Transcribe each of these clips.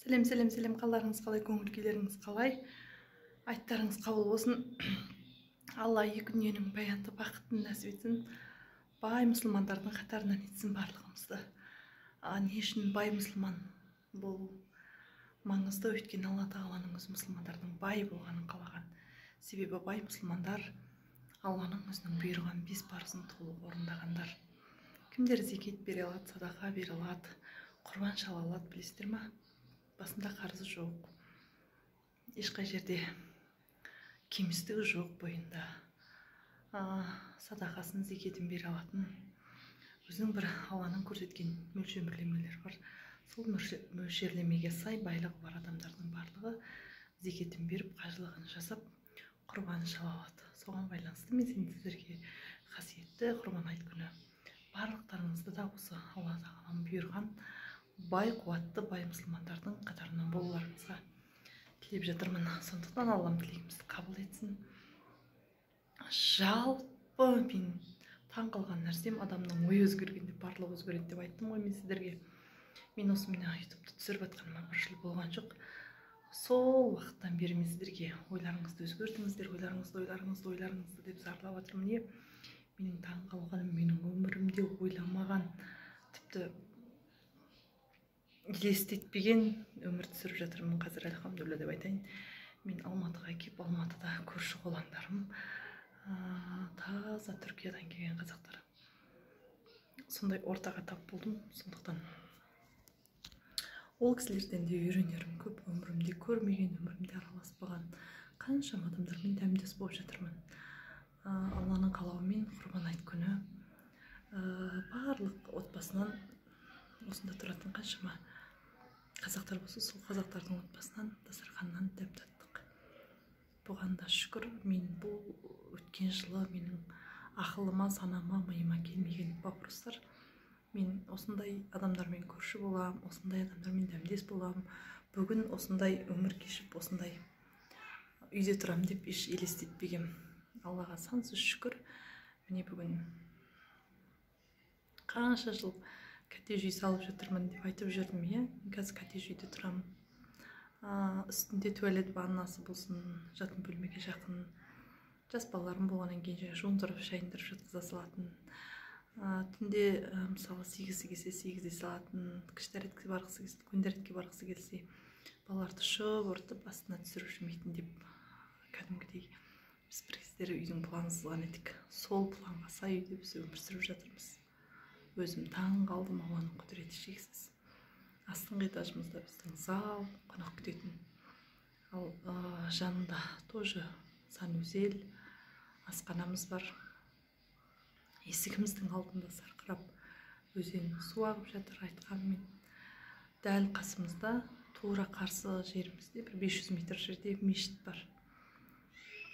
Сәлем, сәлем, сәлем! Қалдарыңыз қалай, көңіл күйлеріңіз қалай? Айттарыңыз қабыл болсын. Алла екі дүниенің баянды бақытын нәсіп етсін, бай мұсылмандардың қатарынан етсін барлығымызды. Не үшін бай мұсылман болу маңызды? Өйткені Алла Тағаланың өзі мұсылмандардың бай болғанын қалаған. Себебі бай мұсылмандар — Алланың өзінің бұйырған бес парызын толық орындағандар. Кімдер зекет бере алады, садақа бере алады, құрбан шала алады, білесіздер ма? Басында қарызы жоқ, ешқай жерде кемістігі жоқ бойында, садақасын, зекетін бере алатын, өзінің бір Алланың көрсеткен мөлшерлемелері бар. Сол мөлшерлемеге сай байлығы бар адамдардың барлығы зекетін беріп, қажылығын жасап, құрбанын шала алады. Соған байланысты мен сіздерге қасиетті Құрбан айт күні барлықтарыңызды да осы Алла Тағаланың бұйырған бай, қуатты, бай мұсылмандардың қатарынан болуларыңызға тілеп жатырмын. Сондықтан Аллам тілегімізді қабыл етсін. Жалпы, мен таң қалған нәрсем, адамның ойы өзгергенде барлығы өзгереді деп айттым ғой мен сіздерге. Мен осы, міне, Ютубты түсіріп жатқаныма бір жыл болған жоқ. Сол уақыттан бері мен сіздерге «ойларыңызды өзгертіңіздер, ойларыңызды, ойларыңызды, ойларыңызды» деп зарлап жатырмын. Не менің таң қалғаным, менің өмірімде ойламаған, тіпті елестетпеген өмір түсіріп жатырмын қазір, альхамдулилля деп айтайын. Мен Алматыға келіп, Алматыда көрші қолаңдарым таза Түркиядан келген қазақтар, сондай ортаға тап болдым. Сондықтан ол кісілерден де үйренерім көп. Өмірімде көрмеген, өмірімде араласпаған қаншама адамдармен дәмдес болып жатырмын. Алланың қалауымен Құрбан айт күні барлық отбасынан, осында тұратын қаншама қазақтар болса, сол қазақтардың отбасынан, дастарханнан дәм таттық. Бұған да шүкір. Мен бұл өткен жылы менің ақылыма, санама, миыма келмеген вопростар. Мен осындай адамдармен көрші боламын, осындай адамдармен дәмдес боламын, бүгін осындай өмір кешіп, осындай үйде тұрамын деп еш елестетпегем. Аллаға сансыз шүкір. Міне, бүгін қанша жыл коттедж үй салып жатырмын деп айтып жүрдім, иә. Мен қазір коттедж үйде тұрамын. Үстінде туалет, ваннасы болсын, жатын бөлмеге жақын, жас балаларым болғаннан кейін жаңағы жуындырып, шайындырып жатқыза салатын, түнде мысалы, 8-і келсе, 8-де салатын, кіші дәретке барғысы келсе, үлкен дәретке барғысы келсе, балаларды шұбыртып астына түсіріп жүрмейтін деп кәдімгідей біз бір кездері үйдің планын сызған едік. Сол планға сай үйде біз өмір сүріп жатырмыз. Өзім таң қалдым, Алланың құдіреті шексіз. Астыңғы этажымызда біздің зал, қонақ күтетін, ал жанында тоже санузел, асханамыз бар. Есігіміздің алдында сарқырап өзен су ағып жатыр. Айтқанмен, дәл қасымызда, тура қарсы жерімізде, бір 500 метр жерде мешіт бар,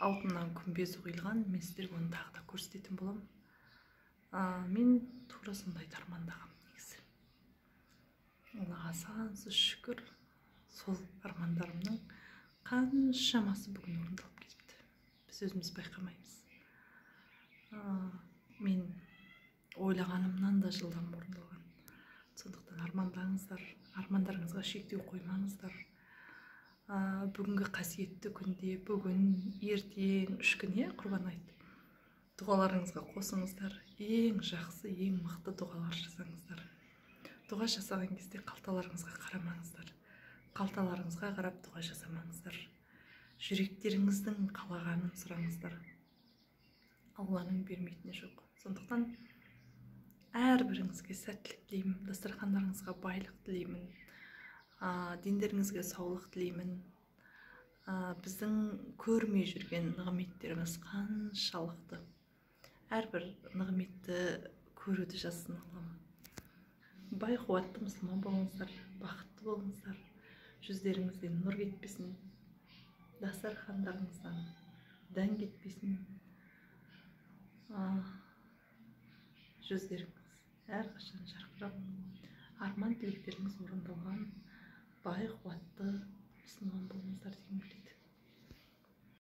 алтыннан күмбезі құйылған. Мен сіздерге оны тағы да көрсететін боламын. Мен тура сондайды армандағанмын негізі. Аллаға сансыз шүкір, сол армандарымның қаншамасы бүгін орындалып кетіпті, біз өзіміз байқамаймыз. Мен ойлағанымнан да жылдам орындалған. Сондықтан армандаңыздар, армандарыңызға шектеу қоймаңыздар. Бүгінгі қасиетті күнде, бүгін, ертең 3 күн, иә, Құрбан айт, дұғаларыңызға қосыңыздар. Ең жақсы, ең мықты дұғалар жасаңыздар. Дұға жасаған кезде қалталарыңызға қарамаңыздар, қалталарыңызға қарап дұға жасамаңыздар, жүректеріңіздің қалағанын сұраңыздар. Алланың бермейтіні жоқ. Сондықтан әрбіріңізге сәттілік тілеймін, дастархандарыңызға байлық тілеймін, дендеріңізге саулық тілеймін. Біздің көрмей жүрген нығметтеріміз қаншалықты, әрбір нығметті көруді жазсын Аллам. Бай, қуатты мұсылман болыңыздар, бақытты болыңыздар, жүздеріңізден нұр кетпесін, дастархандарыңыздан дән кетпесін, жүздеріңіз әрқашан жарқырап, арман тілектеріңіз орындалған бай, қуатты мұсылман болыңыздар дегім келеді.